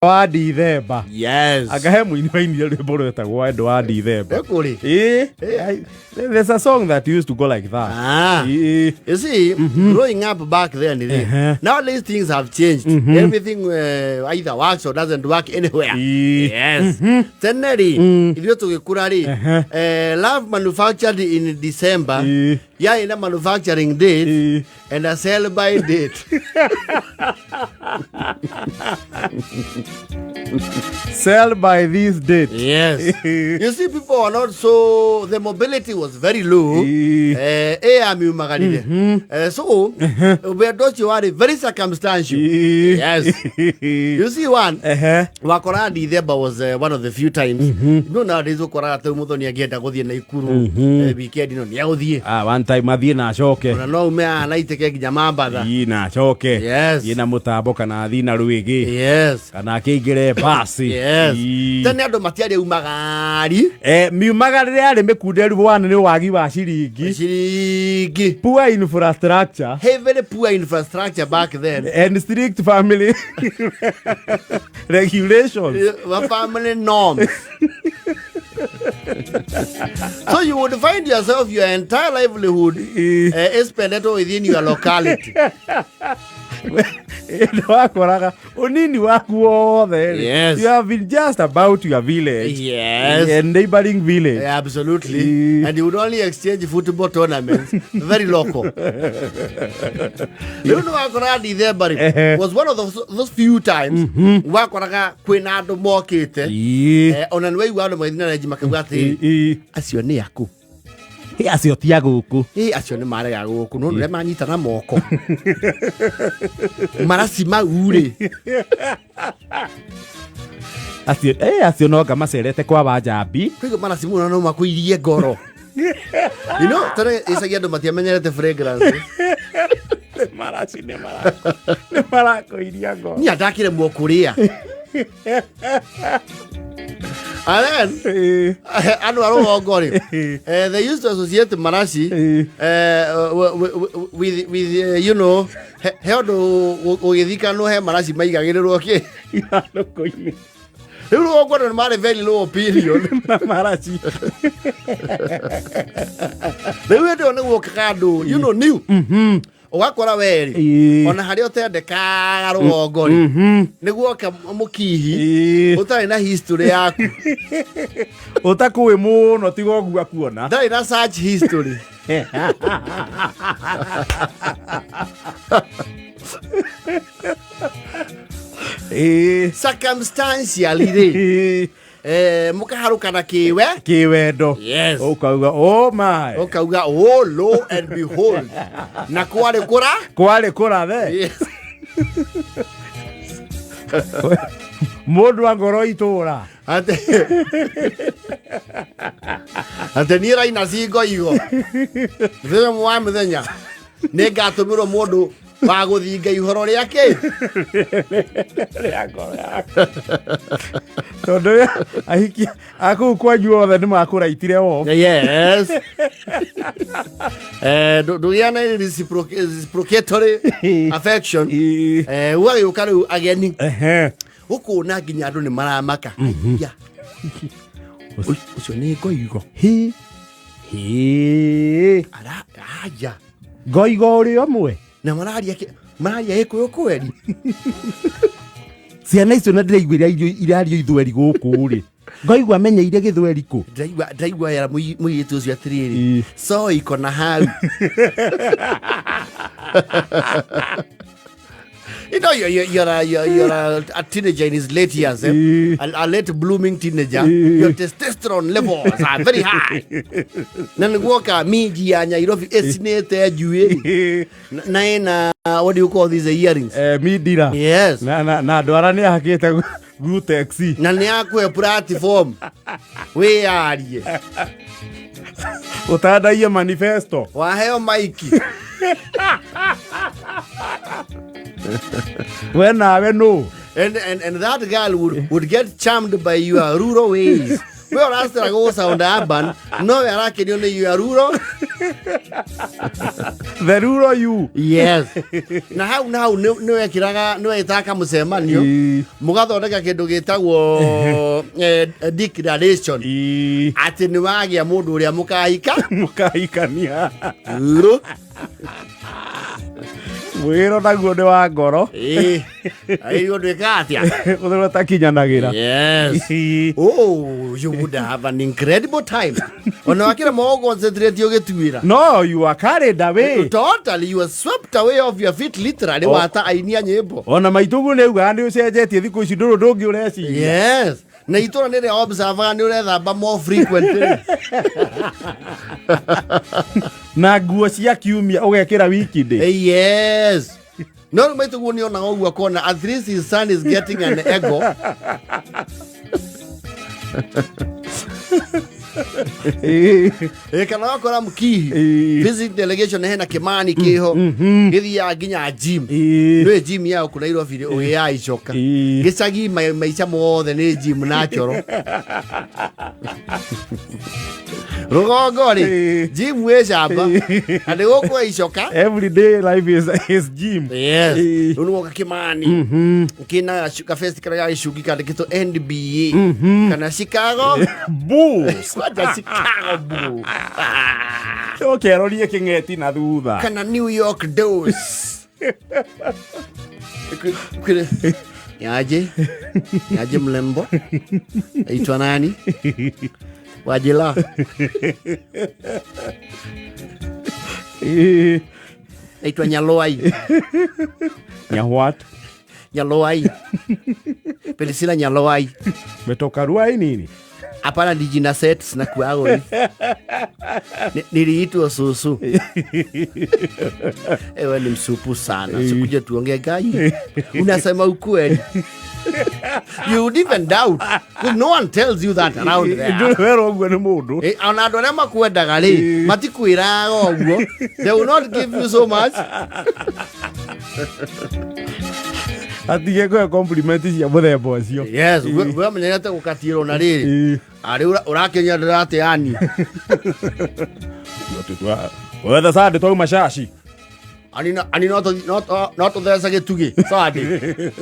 Wa Dithemba. Yes. Anga he mũini wainire rwĩmbo rwetagwo Wendo wa Dithemba. Ekũrĩ. Ĩĩ. There's a song that used to go like that. Ah. Ĩĩ. You see, growing up back then, nowadays things have changed. Everything either works or doesn't work anywhere. Ĩĩ. Yes. Tene rĩ, ithuĩ tũgĩkũra rĩ, love manufactured in December, Ĩĩ. yarĩ na manufacturing date Ĩĩ. and a sell by date. Sell by this date. Yes. You see, people are not so, the mobility was very low. Ĩĩ. Ĩ amiumagarire. So, wendo ũcio warĩ very circumstantial. Ĩĩ. Yes. You see one, wakora December was one of the few times. No nowadays ũkoraga ta mũthoni angĩenda gũthiĩ Naikuru weekend no nĩ agũthiĩ. Ah, one time athiĩ na acoke. Ona no ume haha na itĩke nginya Mambatha. Ii na acoke. Yes. Thiĩ na mũtambo kana athiĩ na rwĩgĩ. Yes. Kana akĩingĩre basi. Yes. Ii. Tene andũ matiarĩ umagari. Miumaga rĩrĩa yarĩ mĩkunderu one nĩ wagi wa ciringi. Ciringi. Poor infrastructure Heavily poor infrastructure back then. And strict family regulations. Family norms. So you would find yourself your entire livelihood is spent within your locality. Wakoraga unini waku wothe rĩ, Yes. you have been just about your village and neighboring village. Yeah, absolutely. And you would only exchange football tournaments, very local. Rĩu nĩ wakoraga December rĩ, was one of those few times wakoraga kwĩna andũ mokĩte. Ona nĩ waigua andũ magĩthiĩ na renji makauga atĩrĩ, acio nĩ aku? Ĩ, acio ti a gũkũ. Ĩ, acio nĩ marega gũkũ no nĩrĩa manyitana moko maraci mau rĩ. Acio acio no nga macerete kwa Wanjambi. Kũigua maraci mũno no makũirie ngoro. Tene icagi andũ matiamenyerete fragrance. Maraci nĩ marakũiria ngoro. Niĩ ndakĩremwo kũrĩa. And then andũ a rũgongo rĩ, they used to associate maraci with he ũndũ ũgĩthikanwo he maraci maigagĩrĩrwo kĩ Ithandũkũ-inĩ. Rĩu rũgongo andũ nĩ marĩ very low opinion. Na maraci. Rĩu hĩndĩ ĩyo nĩ guokaga andũ new ũgakora werĩ ona harĩa ũtendekaga rũgongo rĩ, nĩ guoka mũkihi ũtarĩ na history yaku. Ũtakũĩ mũno tiga ũguo akuona. Ndarĩ na search history. Circumstantially rĩ, mũkaharũkana kĩwe Kĩwendo. Yes. Ũkauga, "Oh my." Ũkauga, "Oh, lo and behold, na kwarĩ kũra." Kwarĩ kũrathe. Yes. Mũndũ wa ngoro itũra. Atĩ niĩ raina cingo igo mũthenya ũmwe wa mĩthenya nĩ ngatũmĩrwo mũndũ wa gũthinga ihoro rĩake. Rĩa ngoro yaku tondũ ahiki akũu kwanyu othe nĩ makũraitire off. Yes. Ndũgĩa na reciprocatory affection. Gũgagĩũka rĩu ageni ũkũona nginya andũ nĩ maramaka. Ya. Ũcio nĩ ngoigo. Hi hi. Ara aya. Ngoigo ũrĩ ũmwe. Na mararia mararia gĩkũyũ kweri. Ciana icio na ndĩraigua irio irario ithweri gũkũ rĩ, ngoigua amenyeire gĩthweri kũ? Ndaigua yara mũirĩtu ũcio atĩrĩrĩ, so iko na hau. You're a teenager in his late years, eh? A late blooming teenager. Your testosterone levels are very high. Na nĩguoka minji ya Nairobi ĩcinĩte njuĩrĩ na ĩna, what do you call these earrings? Mindira. Yes. Na ndwara nĩ ahakĩte Gutex. Na nĩ akũhe platform wĩyarie. Ũtandaiye manifesto. Waheo maiki. We nawe nũ? And that girl would get charmed by your rural ways. We ũracera gũ sound urban, no we arakenio nĩ your rural. The rural you. Yes, na hau na hau nĩ wekĩraga, nĩ wetaga kamũcemanio, mũgathondeka kĩndũ gĩtagwo declaration atĩ nĩ wagĩa mũndũ ũrĩa mũkahika. Mũkahikania. Ru. Mwĩro naguo nĩ wa ngoro. Ĩĩ, aĩrwo ndwĩkaga atĩa? Ũthero ũtakinyanagĩra. Yes. Oh, you would have an incredible time. Ona wakĩra mo concentrate ũgĩtuĩra. No, you are carried away. Totally, you are swept away off your feet literally. Oh. Wata ainia nyĩmbo. Ona maitũguo nĩ augaga nĩ ũcenjetie thikũ ici, ndũrũ ndũngĩ ũreciria. Yes. Na itũra nĩ rĩa observaga nĩ ũrethamba more frequently. Na nguo cia kiumia ũgekĩra wikindĩ. Yes. No rĩu maitũguo nĩ onaga ũguo akona at least his son is getting an ego. Ĩ, kana wakora mkihi visit delegation hena kimani kiho gĩthiaga nginya gym. Nĩ gym yao kũ Nairobi rĩ, ũgĩaga icoka. Gĩcagi maica mothe nĩ gym na choro. Rũgongo rĩ, gym ĩ camba na nĩ gũkũ icoka. Every day life is gym. Yes. Rĩu nĩ woka kimani kĩna gabesti karĩa ga gĩcungi kandĩkĩtwo NBA kana Chicago. Bulls. Kwanja Chicago Bulls. Ũkerorie kĩng'eti na thutha. Kana New York Dose. Yaje yaje mlembo aitwa nani wajila? Aitwa Nyaloai. Nyahwat. Nyaloai, Pelisila Nyaloai. Metoka Ruai nini? Hapana, ni jina set sinakuago hivi. Niliitwa susu. Ewe ni msupu sana, sikuja tuongee. Gai, unasema ukweli. You would even doubt 'cause no one tells you that around there. Ndũrĩ werwo ũguo nĩ mũndũ. Ona andũ arĩa makwendaga rĩ, matikwĩraga ũguo. They will not give you so much. Atige kũhe compliment cia mũthemba ũcio. Yes, we amenyerete gũkatiĩrwo na rĩrĩ arĩ ũrakenya ndĩrateani. Wetha sande twauma caci. Ani no tũthece gĩtugĩ sande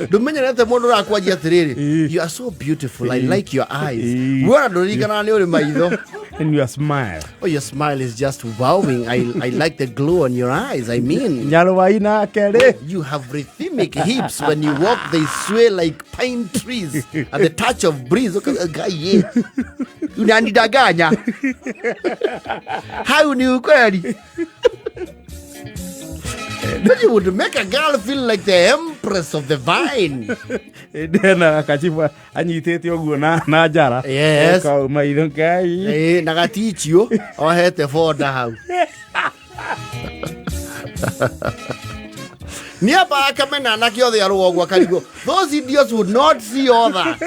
ndũmenyerete mũndũ ũrakwanjia atĩrĩrĩ, "You are so beautiful, I like your eyes." Wona ndũririkanaga nĩ ũrĩ maitho. And your smile. "Oh, your smile is just wowing. I like the glow on your eyes. I mean, Nyarwai nake rĩ. you have rhythmic hips. When you walk, they sway like pine trees at the touch of breeze." Okay, guy, yeah. Unanidanganya. How ni ukweli? But you would make a girl feel like the empress of the vine. Ndena kachibu anyitĩte ũguo na njara. Yes. Kau maitho ngai. Na gatichio ohete boda hau. Nĩ amba akamena anake othe arũa ũguo akarigwo. Those idiots would not see all that.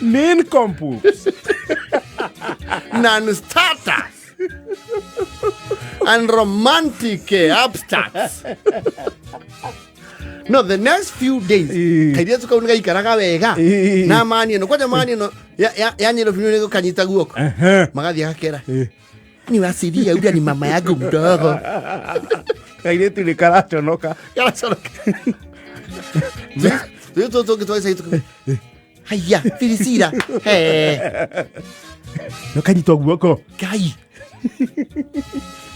Nincompoops. Non-starters and romantic upstarts. No, the next few days, kairĩtu kau nĩgaikaraga wega na mani ĩno kwanja mani ĩno ya Nairobi nĩ gũkanyita guoko magathiĩ gakera ni wasiria ura ni mama yangu mdogo. Kairĩtu nĩ karaconoka. Karaconoka. Tũyũ tũtũ tũngĩ twagĩcagi haya Filisira. He. No kanyitwo guoko. Ngai.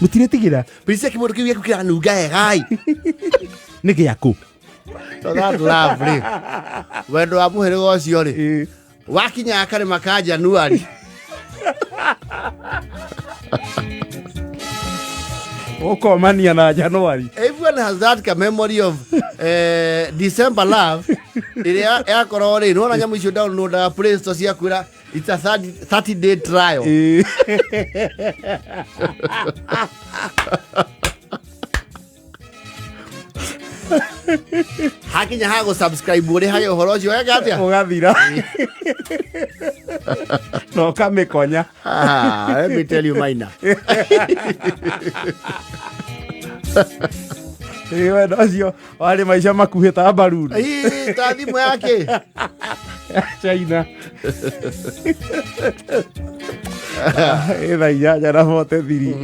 Mũtiretigĩra. Filisira, kĩmũndũ kĩu gĩaku kĩranunga wegai. Nĩ gĩaku. So that love rĩ, wendo wa mũhĩrĩga ũcio rĩ, wakinyaga karĩma ka Januari. Ũkomania na Januari. Everyone has that ka memory of December love ĩrĩa yakorwo rĩ, nĩwona nyamũ icio downloadaga Play Store cia kwĩra it's a 30 day trial. Hakinya ha gũ subscribe ũrĩ hage ũhoro ũcio weka atĩa? Ũgathira na ũkamĩkonya. Ah, let me tell you, Maina. Ĩ, wendo ũcio warĩ maica makuhĩ ta mbaruni. Ĩ, ta thimũ yake China. Ĩ thaa 8:43.